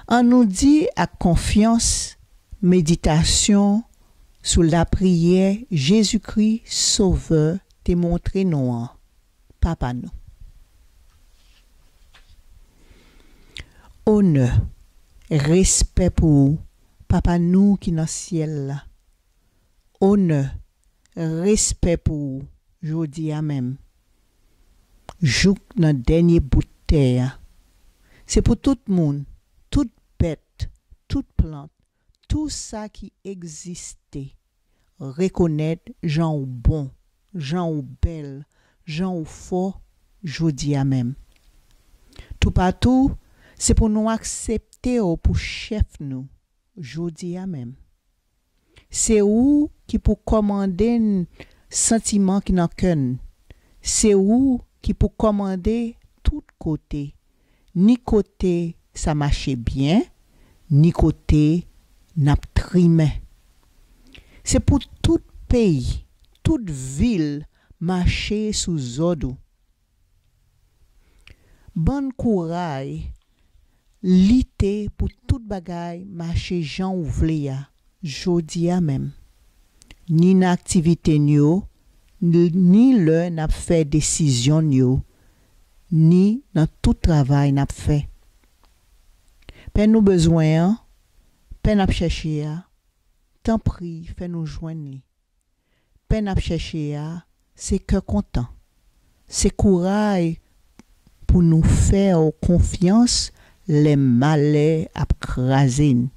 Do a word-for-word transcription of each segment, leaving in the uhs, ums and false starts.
Ann nou di ak konfyans meditasyon sou lapriyè Jezikri Sovè te montre nou an, Papa nou. Onè, respè pou ou, Papa nou ki nan syèl la. Onè, respè pou ou, jodi a menm, jouk nan dènye bout tè a. Se pou tout moun, tout bèt, tout plant, tou sa ki egziste, rekonèt jan ou bon, jan ou bèl, jan ou fò, jodi a menm. Toupatou, se pou nou aksepte w pou chèf nou, jodi a menm. Se ou ki pou kòmande n santiman ki nan kè n. Se ou ki pou kòmande tout kote, ni kote sa mache byen, ni kote n ap trimen. Se pou tout peyi, tout vil mache sou zòd ou. Ban n kouray lite pou tout bagay mache jan ou vle a, jodi a menm. Ni nan aktivite n yo, ni lè n ap fè desizyon n yo, ni nan tout travay n ap fè. Pè nou bezwen an, pè n ap chèche a, tanpri fè nou jwenn li. Pè n ap chèche a, se kè kontan. Se kouray pou nou fè w konfyans lè malè ap kraze n.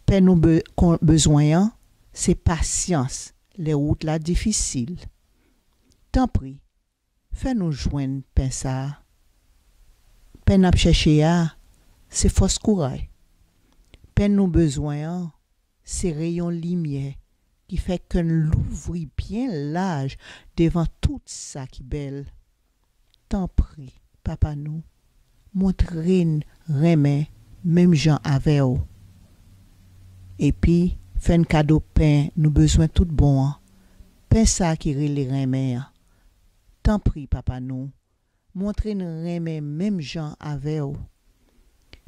Pè nou be-, kon-, bezwen an, se pasyans lè wout la difisil. Tanpri, fè nou jwenn pen sa a. Pen n ap chèche a, se fòs kouray. Pen nou bezwen an, se reyon limyè ki fè kè n louvri byen laj devan tout sa ki bèl. Tanpri, Papa nou, montre n renmen menm jan avè w. Epi, fè n kado pen nou bezwen tout bon an, pen sa ki rele renmen an. Tanpri, Papa nou, montre n renmen menm jan avè w.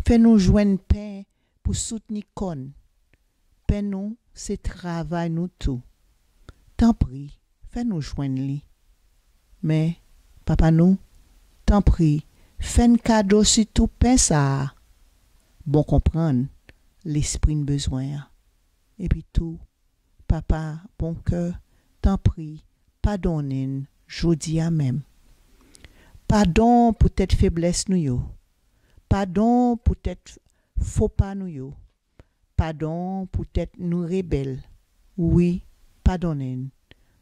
Fè nou jwenn pen pou soutni kò n. Pen nou se travay nou tou. Tanpri, fè nou jwenn li. Men, Papa nou, tanpri, fè n kado sitou pen sa a. Bon konprann, lespri n bezwen an. Epi tou, Papa, bon kè, tanpri, padonnen n jodi a menm. Padon poutèt feblès nou yo. Padon poutèt fo pa nou yo. Padon poutèt nou rebèl. Wi, padonnen n.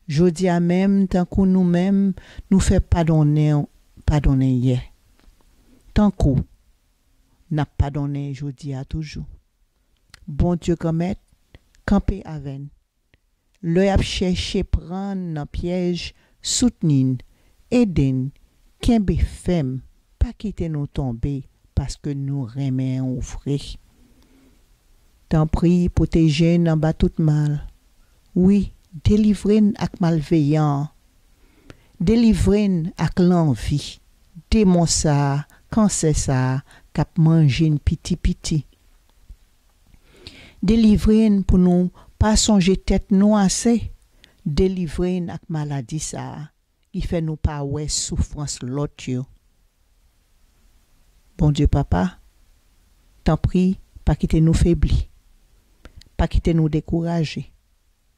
Jodi a menm, tankou nou menm, nou fè padonnen, padonnen yè. Tankou n ap padonnen jodi a toujou. Bondye Granmèt, kanpe avè n. Lè y ap chèche pran n nan pyèj, soutni n, ede n, kenbe fèm, pa kite nou tonbe, paske nou renmen w vre. Tanpri, pwoteje n anba tout mal. Wi, delivre n ak malveyan an. Delivre n ak lanvi, demon sa a, kansè sa a k ap manje n piti piti. Delivre n pou nou pa sonje tèt nou ase. Delivre n ak maladi sa a ki fè nou pa wè soufrans lòt yo. Bondye Papa, tanpri, pa kite nou febli. Pa kite nou dekouraje.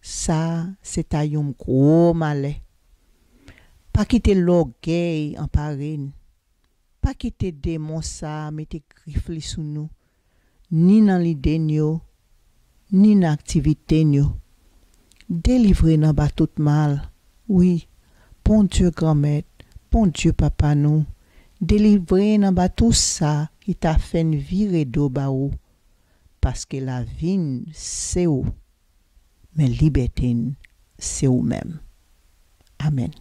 Sa a se ta yon gwo malè. Pa kite lògèy anpare n. Pa kite demon sa a mete grif li sou nou, ni nan lide n yo, ni nan aktivite n yo. Delivre n anba tout mal. Wi, Bondye Granmèt, Bondye Papa nou, delivre n anba tou sa ki ta fè n vire do ba ou, paske lavi n se ou, men libète n se ou menm. Amèn.